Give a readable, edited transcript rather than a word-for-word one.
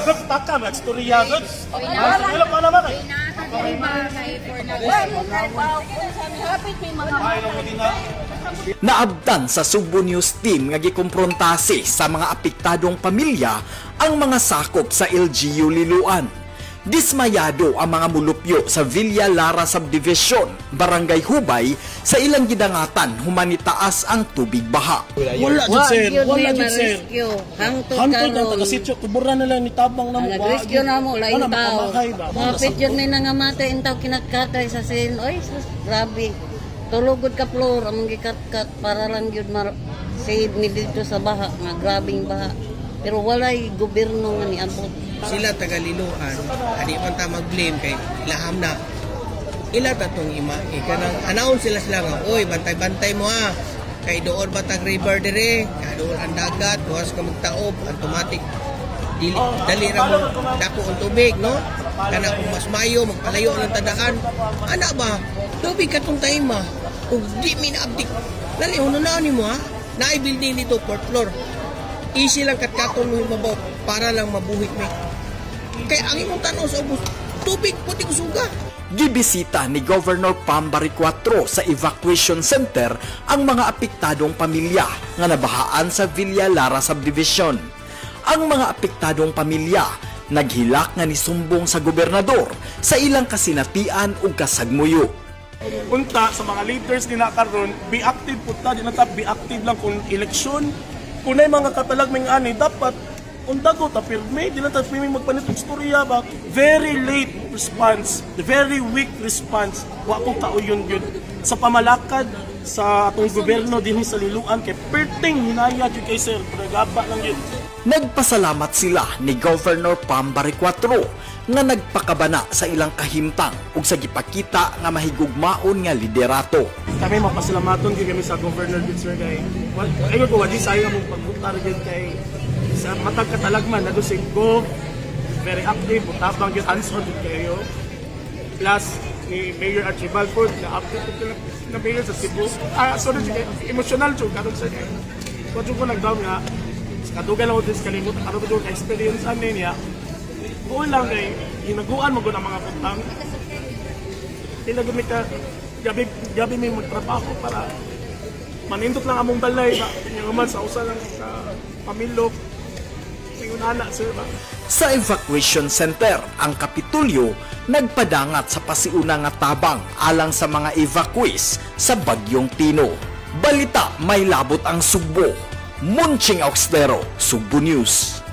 Gud, taka, magstorya, gud. Wala pa naman kay. Ay, nung hindi na. Naabtan sa Sugbo News Team nga gikompronta sa mga apektadong pamilya ang mga sakop sa LGU Liloan. Dismayado ang mga mulupyo sa Villa Lara Subdivision, Barangay Hubay, sa ilang gidangatan human nitaas ang tubig baha. Wala jud, sir, wala jud, sir. Hangtod Hantod ang karon. taga sitio, kubura na lang ni tabang na mo. Nag-rescue na mo, laing Wala tao. makamakay ba? Mapit yun may nangamatay in tao kinakatay sa sin. Oy, sus, grabe. Tulugod ka floor, among gikat-kat para lang yun save ni dito sa baha, nga grabing baha. Pero walay gobyerno nga niabot. Sila taga Liloan, adi man ta mag-blame kay ilaham na ila tatong ima eh, kanang announce sila sila nga, "Oy, bantay-bantay mo ha, kay doon batag river dire, kay doon ang dagat, tuwas ka magtaob, automatic dili, dali ra mo dako ang tubig, no? Kana kung mas mayo magpalayo ng tadaan ana ba tubig katong time ma ug di mi naabdik lali hununaon nimo ha, naay building dito, fourth floor, easy lang katkaton mo himabaw para lang mabuhit mi kay ang imong tan-aw sa ubos tubig puti kusuga." Gibisita ni Governor Pam Baricuatro sa evacuation center ang mga apektadong pamilya nga nabahaan sa Villa Lara Subdivision. Ang mga apektadong pamilya naghilak nga nisumbong sa gobernador sa ilang kasinatian ug kasagmuyo. Unta sa mga leaders ni karon, be active pud ta, di na ta be active lang kung eleksyon. Kung nay mga katalag may ani dapat undago ta pirmi, di lang ta pirmi magpanit og storya ba. Very late response, very weak response. Wa ko kauyon yun sa pamalakad sa atong gobyerno dinhi sa Liloan kay perting hinaya jud kay sir, gaba lang yun. Nagpasalamat sila ni Governor Pam Baricuatro nga nagpakabana sa ilang kahimtang ug sa gipakita nga mahigugmaon nga liderato. Kami mapasalamaton gyud kami sa governor gyud, sir, kay ayun ko wadi sayo among pagbutar gyud kay sa matag katalagman na si Gov very active, mutabang gyud, hands on gyud kayo, plus ni Mayor Archibald po na update ko na mayor sa Cebu. Ah, sorry jud kay emotional jud karon, sir, kay wa jud ko nagdaw nga sa kadugay lang ko dis kalimot karon ko jud ka experience ani niya. Buo lang kay hinaguan mo gud ang mga butang. Tila gud mi ka gabi gabi may magtrabaho para manindot lang among balay ba yung man sa usa lang sa pamilok ingon ana, sir, ba. Sa evacuation center, ang Kapitolyo nagpadangat sa pasiuna nga tabang alang sa mga evacuees sa Bagyong Tino. Balita may labot ang Sugbo. Munching Auxlero, Sugbo News.